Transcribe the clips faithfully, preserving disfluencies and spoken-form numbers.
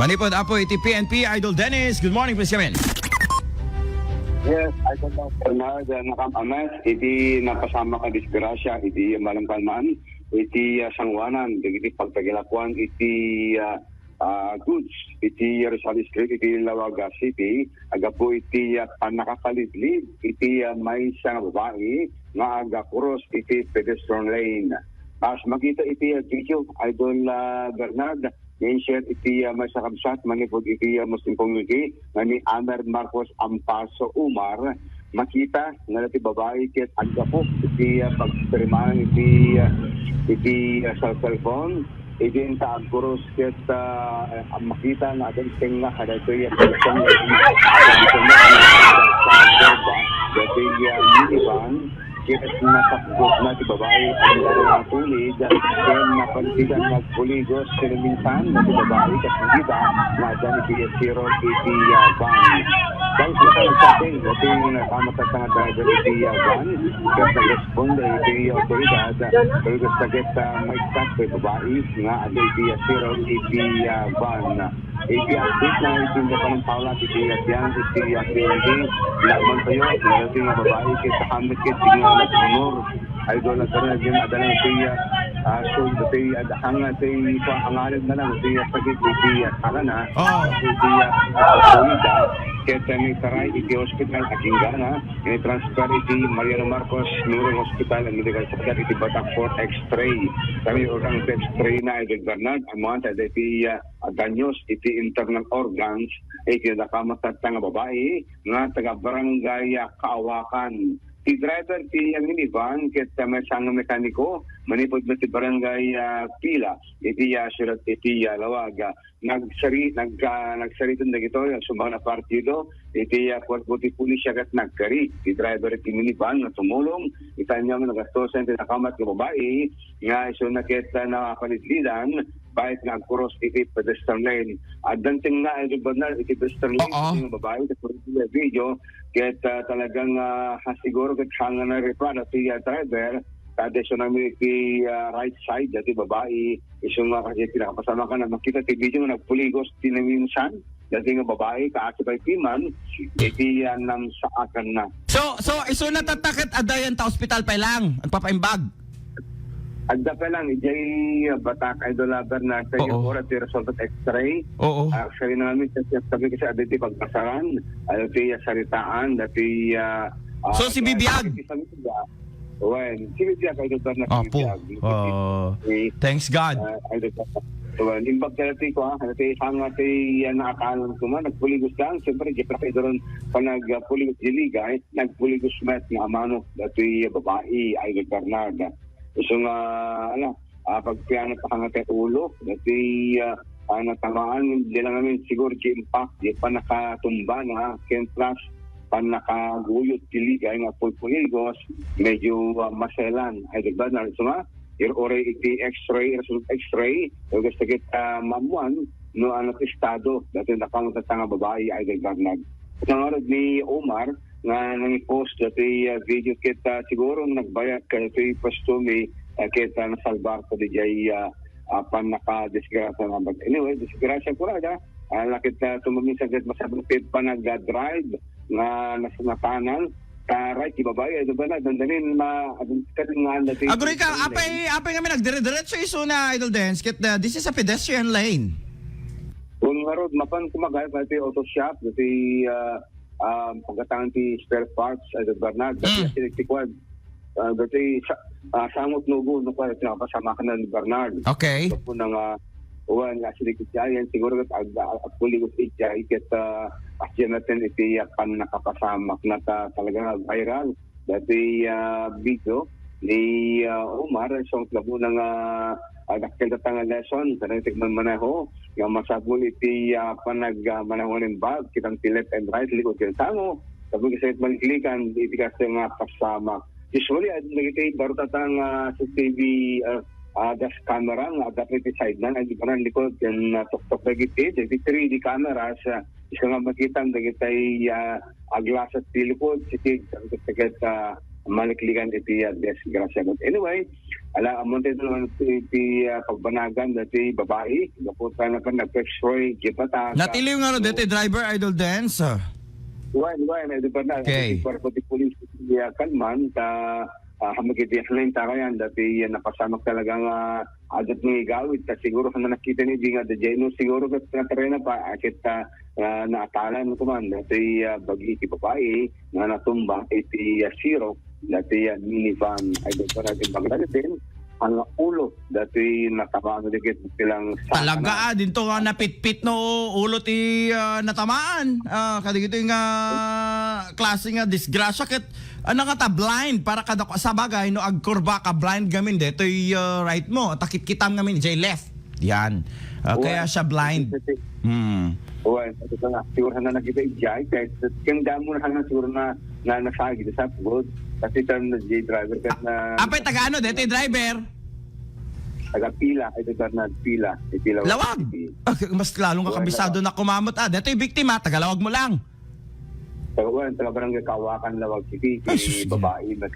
Manipud, Apo, iti P N P, Idol Dennis. Good morning, please come in. Yes, Idol Bernard, uh, nakam-ames iti napasamak a disgrasya iti malangkalman iti, uh, sangoanan dagiti pagtagilakuan iti, uh, uh, goods iti Rizal Street iti Laoag City, aggapu iti, uh, pannakakalidlid iti, uh, maysa nga babai nga agkuros iti pedestrian lane. As makita iti, uh, video, Idol, uh, Bernard, na-share iti, ah, maysa a kabsat manipud iti, ah, Muslim community nga ni Amer Marcos Ampaso Umar, makita nga dati babai ket aggapu iti, ah, pagpirmahan iti, ah, iti, ah, cell, cellphone. Iti inta agkuros ket, ah, makita nga adda tengnga kadaytoy, ah, cellphone. Dati, ah, minivan. Ket nasakbutna ti babai, ania nga tulig, ken napantigan nga agpuligos ken naminsan ti babai ket nakita nga adda ni Kuya Cyril iti, ah, van. Dahil sa nagsabi, iti nga nakamatag nga driver iti, ah, van, ket nagresponde iti otoridad, ket ket, ah, maikkat ti babai nga adda iti, ah, Cyril iti, ah, van. Iti update na iti Independent Paula, iti Atian, iti Atian, laman tayo, narating nga babai, ket sa hamlet, ket di nga nagmunor. Ay, doon lang ka na, yung adala, iti, ah, so, iti, adahang, iti, sa angalan na lang, iti, ah, sakit, iti, ah, sakana. Oo. Iti, ah, solid, ah. Ket, ah, ni Saray, iti hospital, Akingana, ni transfer, iti Mariano Marcos Memorial Hospital and Medical Center, iti batak for X-ray. Kami, orang X-ray na, Idol Bernard, amuan, sa iti, ah, a danyos iti internal organs iti nakamatadta nga babai nga taga Barangay, ah, Kaawakan. Ti driver ti, ah, minivan ket, ah, maysa nga mekaniko manipud met ti Barangay, ah, Pila iti, ah, siyudad iti, ah, Laoag. Nagsari-, nag-, ah, nagsariton dagitoy a sumang a partido iti, ah, kuerpo ti pulisya ket nagkari ti driver ti minivan nga tumulong iti ania nga nagastusan ti nakamat nga babai nga isuna ket, ah, nakalidlidan, baet nga agkuros iti pedestrian lane. Addan tengnga, Idol Bernard, iti pedestrian lane, Oo. Iti nga babai, ket iti video, ket, ah, talagang, ah, ha, siguro ket hanga na repa dati, ah, driver, ta adda isuna met iti, ah, right side, dati babai, isu nga kasi pinakapasama ka na makita ti video nga nagpuligos ti naminsan, dati nga babai, kaasi pay ti man, iti, ah, namsaakan na. So, so, isuna tatta ket adda yan ta hospital pay lang, agpapaimbag? Adda pa lang, ijay, ah, batak, Idol, ah, Bernard, sa Oo. Yung oras, ti result of X-ray. Oo. Ah, actually, namin, sa, sa, sabi kasi, adda ti pagpasaran, adda ti, ah, saritaan, adda ti, ah, ah, So, si Bibiag? Adda ti pamilya. Wen, si Bibiag, Idol Bernard, si Apo. Bibiag. Ah, Eh, thanks God. ah, Idol Bernard. Wen, imbag ka dati ko, ah, dati hanga ti, ah, naakalan ko man, nagpuligos lang, siyempre, di pa kayo doon, panag, ah, puligos di liga, eh. Nagpuligos met nga amano datoy babai, Idol Bernard. Isu nga, ala, ah, pagpianat a kangati ulo, datoy, ah, ah, natamaan, di lang namin siguro di impact, di pannakatumba na, ken plus, pannakaguyod ti ligay nga pulpuligos, medyo, ah, maselan, Idol Bernard. Isu nga, ir-uray iti X-ray, result X-ray, o gusto kita maammuan, no, ano ti estado, datoy nakamatadta nga babai, Idol Bernard. Nangarod ni Omar nga nang-post dati, ah, video ket, ah, siguro nagbayat kadatoy pwesto mi, ah, ket, ah, nasalbar ko dijay, ah, ah, pannakadisgrasya na. But anyway, disgrasya ko rada. Ah, lakit na tumaminsan ket masabit panag-drive nga nas-, natanang. Ta right, ti babai, Idol Bernard, dandanin ma-, adun-, kadun nga anda ti Agree ka, apay, apay nga mi nagdire-diretso isuna, Idol Dens, ket, ah, this is a pedestrian lane. Kung nga rod, mapan kumagal, pati auto shop, pati, ah, ah, pagkatang ti spare parts, Idol Bernard, pati Mm. asin ti kuwan. Ah, pati sa, ah, sangot nugo, no, kuwan, pinapasamak na ni Bernard. Okay. So, kung nga, kuwan, asin ti kuwan, yan, siguro, ag-, ag-, agpuligos iti, ket, ah, asya natin iti, ah, pannakapasamak na ta-, talaga nga viral. Dati, ah, video ni, ah, Omar, so, labo na nga, ah, dakkel ta nga lesson, kada tikman maneho, nga masapul iti, ah, panag, ah, maneho nga imbag, kitang ti left and right, likod ken sango, tapos kasi maliklikan, iti kasi nga pasamak. Usually, ah, dagiti baro ta nga C C T V, ah, ah, dash camera, nga adda iti side na, ay di ba na likod, ken, ah, tuktok dagiti, dagiti three D cameras, ah, isu nga makita dagiti, ah, aglasat ti likod, sitig, ket, ah, maliklikan iti, ah, disgrasya. But anyway, Ala, ammon tayo naman iti, iti, ah, pagbanagan dati babai. Gapu ta napan nag-X-ray, di pa ta, Natiliw nga ro, dati driver, Idol Dance, ah. Wen, wen, Idol Bernal. Okay. Iti kuerpo ti pulis, iti, ah, Calman, ta, ah, hamag iti, ano yung takayan, dati, ah, napasamak talaga nga, ah, adat nga igawid, ta siguro, ano nakita ni, di nga, da, no, siguro, kat, natarena pa, ah, kita, ah, naatalan, kuman, dati, ah, bagi iti babai, nga natumba, iti, ah, sirok, dati, ah, minivan, Idol Bernal, iti Bangladesh, ang ulo, dati, natamaan, dikit, bilang sa Talaga, ah, dinto nga napitpit no ulo ti, ah, natamaan. Ah, kadagitoy nga klase nga disgrasya ket, ano nga ta, blind para kada, sabagay, no agkurba ka, blind gamin detoy, ah, right mo, takitkitam ngamin jay left. Yan. Ah, kaya Wen. siya blind. Hmm. Wen, ito ka nga, siguro na nakita ijay, kaya kang damo na nga siguro na, na nasagi sa pagod. Kasi tan na jay driver kat na Apay, taga ano, detoy driver? Taga Pila, ito ka na Pila, iti Lawag Lawag. City. Ah, mas lalong Wen, kakabisado Lawag. na kumamot. Ah, detoy biktima, taga Lawag mo lang. Taga, wen, taga Barangay Kawakan, Lawag City, Ay, ti sus, babai, na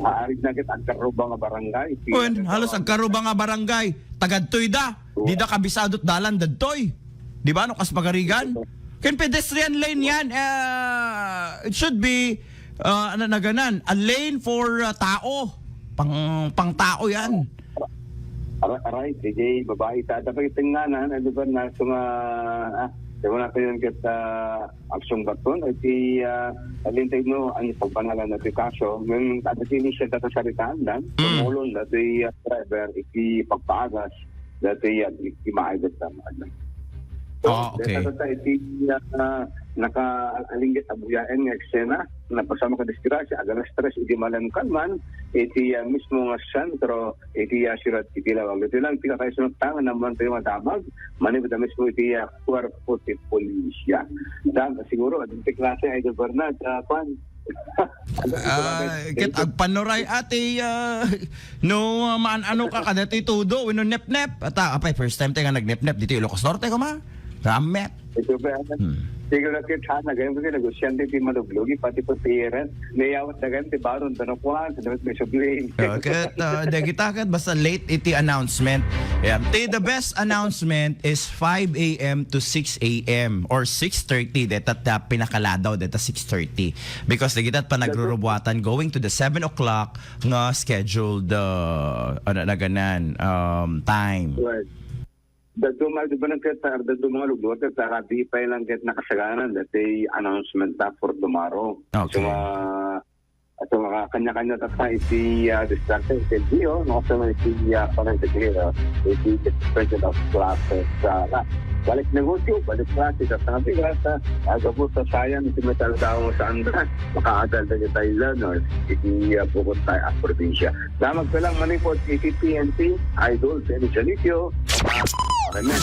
aarig na ket agkaruba nga barangay, ti Wen, halos agkaruba nga barangay. Tagadtoy da. Wen. Di da kabisado't dalan dadtoy. Di ba, no, kas pagarigan? Ken pedestrian lane yan, ah, it should be, ah, ano na ganan, a lane for, ah, tao. Pang, pang tao yan. Aray, aray, sige, babai, ta, dapat itinganan, ano ba, na, so nga, ah, di ba na kayo yung ket, ah, aksyon baton, iti, ah, alintay no, ang pagbanalan na ti kaso, yung, ano, ti initial data saritaan dan, Mm. tumulong na ti, ah, driver, iti pagpaagas, dati, ah, iti maagas na, ano. So, Ah, okay. data, data, iti, ah, naka-, alinggit abuyaen nga eksena, napasama ka disgrasya, agalas tres, iti malam kalman, iti, ah, mismo nga sentro, iti, ah, siyudad iti Lawag. Iti lang, ti kakaisunod ta nga naman tayo nga damag, manipud a mismo iti, ah, kuerpo ti pulisya. Dan, siguro, adin ti klase, Idol Bernard, ah, kwan. Ah, ket agpanuray ati, ah, no, maan-ano ka, kada ti tudo, wenno nepnep. Ata, apay, first time tayo nga nagnepnep, dito Ilocos Norte, kuma? Ramet. Ito ba, ano? Hmm. Siguro na kita, nagayang kasi negosyante ti maluglugi, pati po parents. Niyawat na ganyan, ti baron, tanong ko, ha, sa dapat may subling. Okay, uh, dagita ket basta late iti announcement. Yan. Ti the best announcement is five a m to six a m or six thirty. Deta ta pinakaladaw, deta six thirty. Because dagita pa nagrurubuatan going to the seven o'clock nga scheduled, uh, ano, na ganan, um, time. Right. Daduma, di ba, nagkita, daduma nga lugar, kaya di pa lang kahit nakasagaran, dati announcement na for tomorrow. Okay. So, ah, at mga kanya-kanya ta sa iti, ah, distracted LGU, no? So, iti, ah, parang iti, ah, iti suspension of classes, ah, na. Balik negosyo, balik klase, sa mga bigas, ah, agabot sa sayan, iti may talaga akong saan na, makaadal na tayo learners, iti, ah, bukod tayo ang probinsya. Damag ka lang manipod, iti P N P, Idol, Benny Jalicio, ah, Remen.